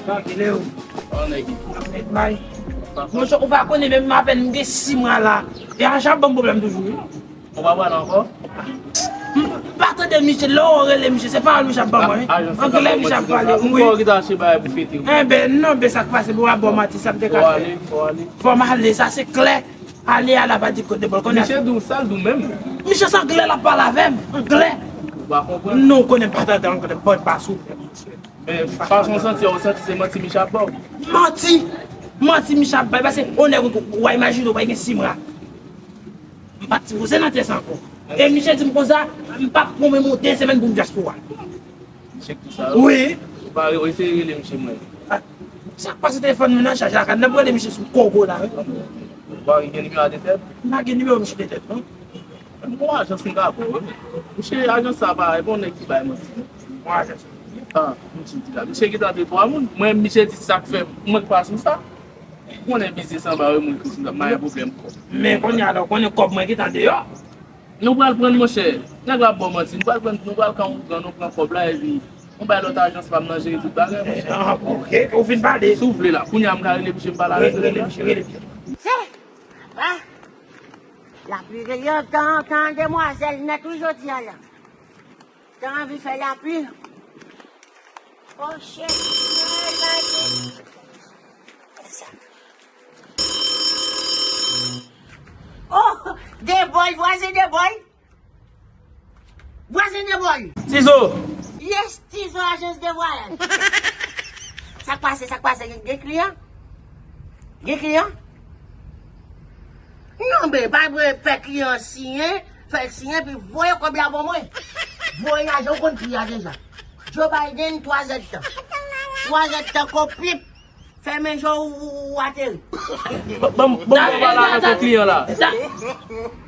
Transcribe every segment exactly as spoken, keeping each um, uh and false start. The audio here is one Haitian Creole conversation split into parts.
Tranquilo. Nèg bay. Monchè, ou pa konnen menm apèn m gen sis mwa la. E ajan ap ban m pwoblèm toujou wi. Ou pa pale ankò? M pa tande misye, lè w rele misye, se pawòl misye ap ban mwen. Anglè misye ap pale, wi. Ou ki ta achte bagay pou fete. Enben non, ben sa k pase pou w ap ban manti, sa m te ka fè. Fò m ale, sa se klè. Ale a la pa di kote bòl konnen. Misye di w sa l di w menm. Misye se anglè l ap pale avè m, anglè. Ou pa konprann. Non, ou konnen m pa tande anglè, bòt pa sou. Men fason w santi a, ou santi se manti misye ap ba w. Manti! Manti misye ap bay, paske on nèg ou, ou a imajine ou pa gen sis mwa. M pa t sipoze nan tès ankò. E misye di m konsa, m p ap pran menm yon de semèn pou m dyaspora. Misye ki sa? Wi. Ou pa eseye rele misye mwen. Ah, sa k pase telefòn mwen nan chaj la, n ap rele misye sou kogo la, wi. Ou pa gen nimewo a de tèt? M pa gen nimewo misye de tèt, non. M gon ajans m ka ba w, wi. Misye, ajans sa pa, e pa yon nèg ki bay manti, non. Gon ajans. Ah, misye di la. Misye gentan de twa moun. Mwen, misye di sa k fè mwen k pa sou sa. Ou konnen biznis anba, wi, moun ki sou la, m pa gen pwoblèm kòb. Men kounye a la, ou konnen kòb mwen gentan deyò. Nou pral pran l, monchè. Nèg la ap ba w manti. Nou pral pran, nou pral kan ou pran, nou pran kòb la, epi nou bay lòt ajans pa m nan jere tout bagay, monchè. Ah, ok, ou fin pale. Si w vle la, kounye a m ka rele misye m pale avè l. Rele, rele misye, rele misye. Se, papa, lapli deyò, tan, tan demwazèl nèt wi jodi a la. Tan anvi fè lapli. Oh, shit. Oh, Debòy, vwazen Debòy. Vwazen Debòy. Tizo. Yes, Tizo, ajans de vwayaj. Sa k pase, sa k pase, gen, gen kliyan? Gen kliyan? Non, men, pa vre, fè kliyan an siyen, fè l siyen, epi voye kòb la ban mwen. Voye lajan, ou konn pri a deja. Joe Biden, twa zèdtan. Twa zèdtan, kopip. Fèmen je w, ou, ou ateri. Ban m, ban m pale avèk yon kliyan la.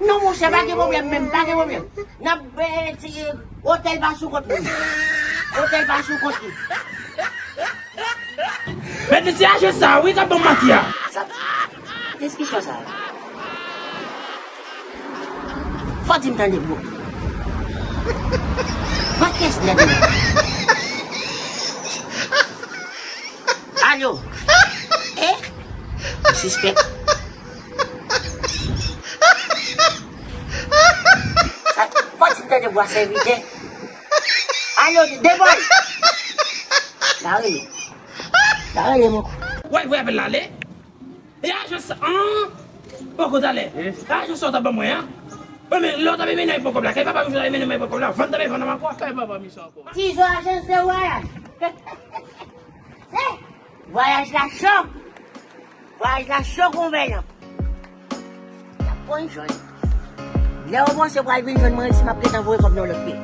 Non, monchè, pa gen pwoblèm menm, pa gen pwoblèm. N ap, eh, ti, otèl pa sou kont mwen. Otèl pa sou kont li. Men se ajans sa, wi, k ap ban m manti a. Sa, diskisyon sa. Fò di m tande bro. Pran kès nèg la. Alo. Eh? Ou sispèk? Sa, fò di m tande bro a sèvitè. Alo, Debòy. La rele. La rele mwen. Wè, wè apèl la ale. E ajans sa, an? Poko talè. E ajans sa w t ap ban mwen an? Wi, men lè w t ap mennen pran kòb la, kay papa misye w t ap mennen pran kòb la, vann t ap vann ankò. Kay papa misye ankò. Tizo ajans de vwayaj. Se, vwayaj la cho. Vwayaj la cho konvenyan. Y ap konn jwenn. Lè yo panse pral vin jwenn mwen, si m ap gentan voye kòb nan lòt peyi.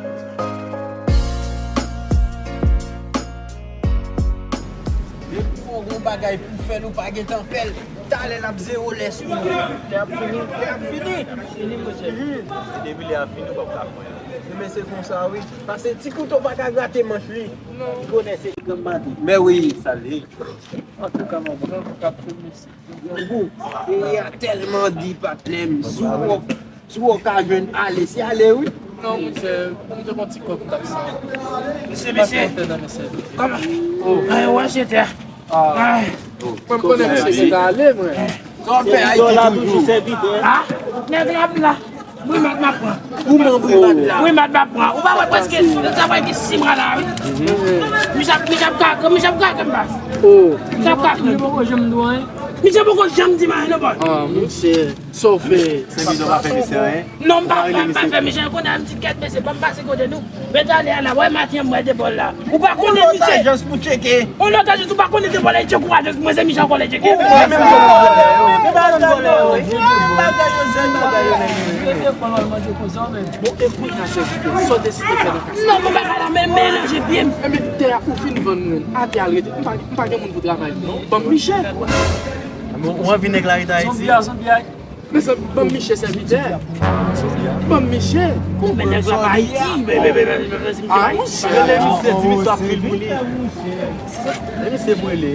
Depi w gon bagay pou fè l, ou pa gentan fè l. Talè l ap zewo lè sou ou. Lè ap fini. Lè ap fini. Fini, monchè. Depi lè ap fini, ou p ap ka fè l. Men se konsa, wi. Paske ti kouto pa ka grate manch li. Ou konnen se granm maten. Men wi, sa l ye. Antouka, manman, m ap felisite. Peyi a tèlman di, patnè m. Si w, si w ka jwenn ale, se ale, wi. Non, monchè, m te pran ti kòb kat san. Mesye, mesye. Kòman? Ay, wè, se tè. Ay. Mwen, m konnen misye gentan ale, mwen. Sa w ap fè Ayiti toujou? Ah, nèg la, m la. Brimad m ap pran. Ou pran brimad la? Brimad m ap pran. Ou pa wè prèske sa pral gen sis mwa la, wi. Misye ap, misye ap kake, misye ap kake m baz. Misye ap kake m. Misye poko janm di m anyen non, bòy. Ah, monchè, sa w fè? Sèvitè pa fè misye anyen? Non, m pa, pa, pa fè misye anyen. Konnen m di kèt mesye, ban m pase kote nou. Mete ale a la, wè maten an m wè de bòl la. Ou pa konnen misye. Yon lòt ajans pou tcheke. Yon lòt ajans ou pa konnen de bòl la, li tcheke yon ajans, mwen se misye ankò li tcheke. Ou pa menm konn bagay yo. Ou pa konn bagay yo. Bagay yo, se bagay yo, nèg yo. Bon, e kounye a sèvitè, sa w deside fè nan ka sa? Non, mwen pa ka la, men melanje pye m. Enben, tè a ou fin vann mwen, atè a l rete. M pa, m pa gen moun pou travay li, non. Ban m miche. Ou anvi nèg la rete Ayiti? Zonbi a, zonbi a. Mezanmi, ban m miche sèvitè. Ban m miche. Ou men nèg la pa Ayiti. Ah, monchè. Rele misye, di misye ap fil pou li. Rele misye pou li.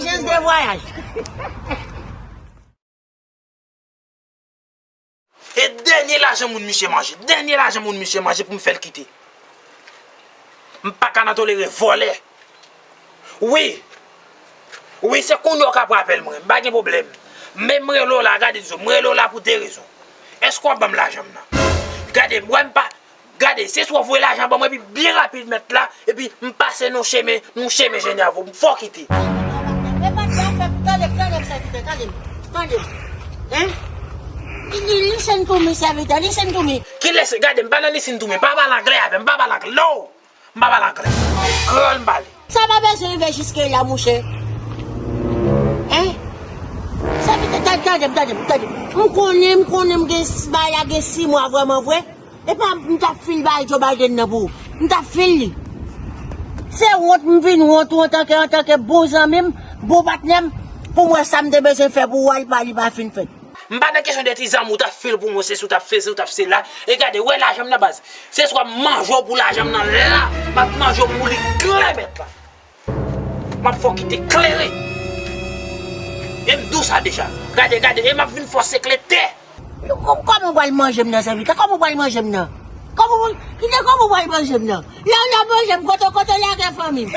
ajans de vwayaj. E dènye lajan moun misye manje, dènye lajan moun misye manje pou m fè l kite. M pa ka nan tolere vòlè. Wi. Wi, se kounye a w ka pran apèl mwen. M pa gen pwoblèm. Men m rele w la, gade di w, m rele w la pou de rezon. Èske w ap ban m lajan m nan? Gade, wè m pa, gade, se swa w voye lajan ban mwen, epi byen rapid mèt la, epi m pase nan chemen, nan chemen Jenè avè w, m fè w kite. E pa t zafè, tande, tande, sèvitè, tande, tande. Hein? Li, li, listen to me, sèvitè, listen to me. Ki listen? Gade, m pa nan listen to me, pa pale anglè avè m, pa pale anglè, no! M pa pale anglè. Kreyòl m pale. Sa pa bezwen rive jiske la, monchè. Hein? Sa vin, tande, tande, tande, tande. M konnen, m konnen m gen s-, bay la gen sis mwa vrèman vre. E pa m t ap fil bay Joe Biden nan pou ou. M t ap fil li. Se wont m vin wont ou antanke, antanke bon zanmi m, bon patnè m, pou m wè sa m te bezwen fè pou ou a, li pa, li pa fin fèt. M pa nan kesyon de ti zanmi w t ap fil pou mwen, se si w t ap fil, se si w t ap sela. E gade, wè lajan m nan baz. Se swa m manje w pou lajan m nan la, m ap manje w pou li klè mèt la. M ap fè w kite klere. E m di w sa deja. Gade, gade, e m ap vin fè w sekle tè. Kòman w pral manje m nan, sèvitè? Kòman w pral manje m nan? Kòman w, kite kòman w pral manje m nan? Lè w lè manje m, kote, kote w lage fanmi m?